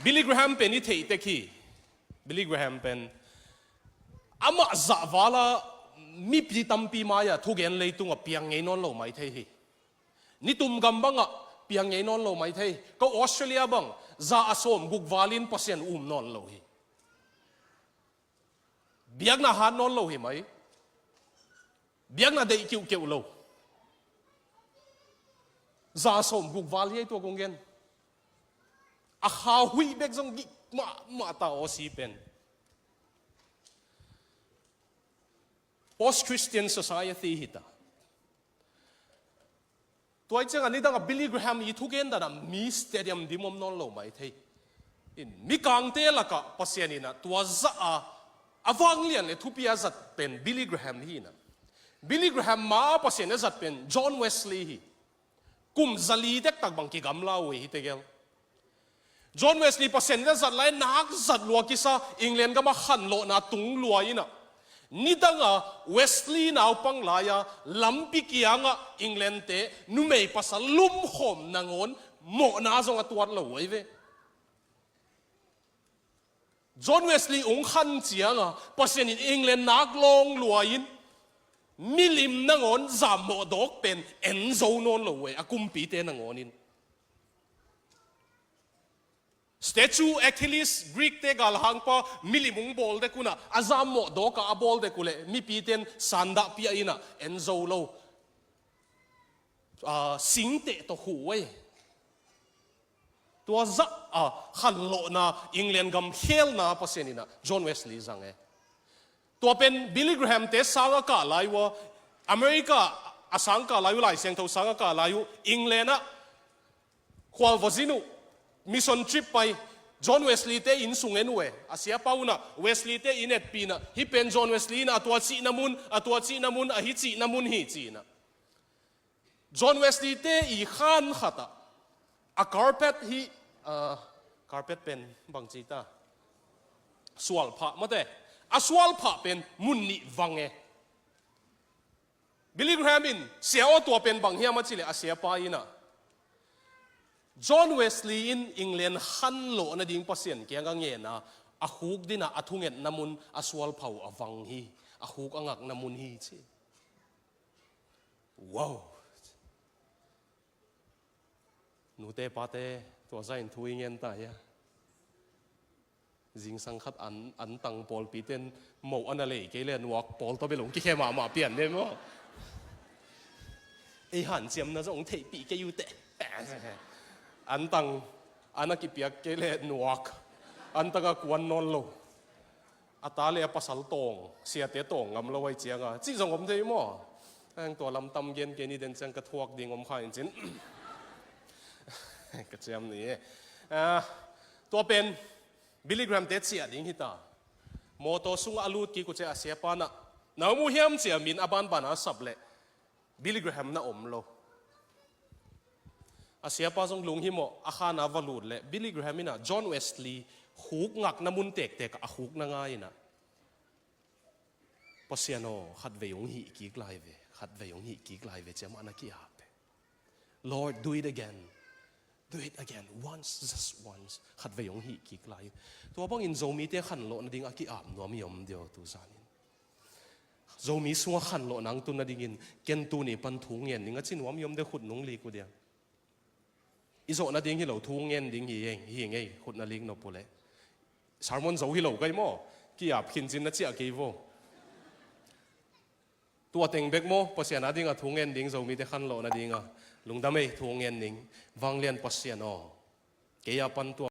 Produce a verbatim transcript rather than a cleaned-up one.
Billy Graham pen i theih tek hi. Billy Graham pen amah zahvala mipi tampi mai-ah thugen leitungah piang ngei nawn lo mai thei hi. Nitum gam bangah piang ngei nawn lo mai thei. Ko Australia bang za a sawm guk valin Pasian um nawn lo hi. Biakna hat nawn lo hi mai. Biakna deih kiuhkeuh lo. Za sawm guk val hi ei tua kong gen. A kha huih bek zong gik mahmah ta aw si pen. Post-Christian society hi ta. Tua i ciangah nidangah Billy Graham i thugen danah mi stadium dim om nawn lo mai thei. In mikangte lakah Pasian inah tua zah a a vanglian le thupi a zat pen Billy Graham hi inah. Billy Graham ma a Pasian a zat pen John Wesley hi. Kum zali dektak bang kigamla uh hi tegel. John Wesley Pasian in a zat lai nak zat lua kisa England gama khanlawhna tung lua inah. Nidanga Wesley naupang lai-a lampi kiangah England te numei pasal lumkhawm nangawn mawhna zong a tuat lo uh ahi ve. John Wesley ung khan cianga Pasian in England nak lawng lua in milim nangawn zammawh dawk pen en zo nawn lo uh ahi a kumpite nangawn in. Statue Achilles, Greek te galhangpa milim ung bawl dek unah a zammawh dawkah a bawl dek uhleh mipiten sandahpiah inah en zo lo. Ah, singteh tawh khuh uh ei. Tua zah a khanlawhna England gam khelna Pasian inah John Wesley zang e. Tua pen Billy Graham te sang a kah lai uh a America a sang kah lai uh Lai Siangtho sang a kah lai uh England ah khualvazin uh mission trip pai John Wesley te inn sung en uh e. A siapa unah Wesley te inn etpih inah hih pen John Wesley inah a tua cihna mun, a tua cihna mun, a hih cihna mun hi ci inah. John Wesley te i khan khatah a carpet hi, ah, carpet pen bangci ta sualphah mate a sualphah pen mun nih vang e. Billy Graham in sia aw tua pen bang hiam a cileh a siapa inah John Wesley in England khanlawh nading Pasian kiangah ngen a a khuk dinah a thungetna mun a sualphah uh a vang hi. A khuk a ngakna mun hi ci. Wow. Nute pate tua zahin thu i ngen ta hia? Zingsang khat an, an tang pawlpiten moh a na lei kei le nuak pawl tawh bel hong kikhe mahmah pian ne maw? Ei hanciamna zong hong theihpih kei uh teh. An tang a na kipiak kei le nuak an tangah kuan nawn lo. A ta le a pasal tawng siate tawng ngam lo ahi cianga cih zong om thei maw? Ang tua lam tam gen kei ni den ciang ka thuak ding om kha in cin. Ka ciam ni e. Ah, tua pen Billy Graham te ciah ding hita. Mawtaw sungah a lut kik uh ciah a siapa nah na om uh hiam ciah min a banban a sap leh Billy Graham na om lo. A siapa zong lunghimawh a khana va lut leh Billy Graham inah John Wesley khuk ngakna mun tektek a khuk na ngai inah Pasian aw khatvei hong hih kik lai ve, khatvei hong hih kik lai ve ciamah na ki-ap e. Lord, do it again. Do it again. Once, just once. Khatvei hong hih kik lai. Tua bangin Zomite khanlawh nading a ki-ap nuam i om deuh tu zanin. Zomi sungah khanlawh nang tun nadingin ken tuni pan thu ngen ning a ci nuam i om deuh khut nung lik uh dia. I zawh nading hi lo thu ngen ding hi eng, hi ngei khut na lik nop uh leh. Sermon zo hi lo kai maw? Ki-ap khincin na ciah kei vo. Tua teng bek maw, Pasian a dingah thu ngen ding Zomite khanlawh nadingah. Lungdam ei thu ngen ding. Vanglian Pasian aw. Kei a pan tua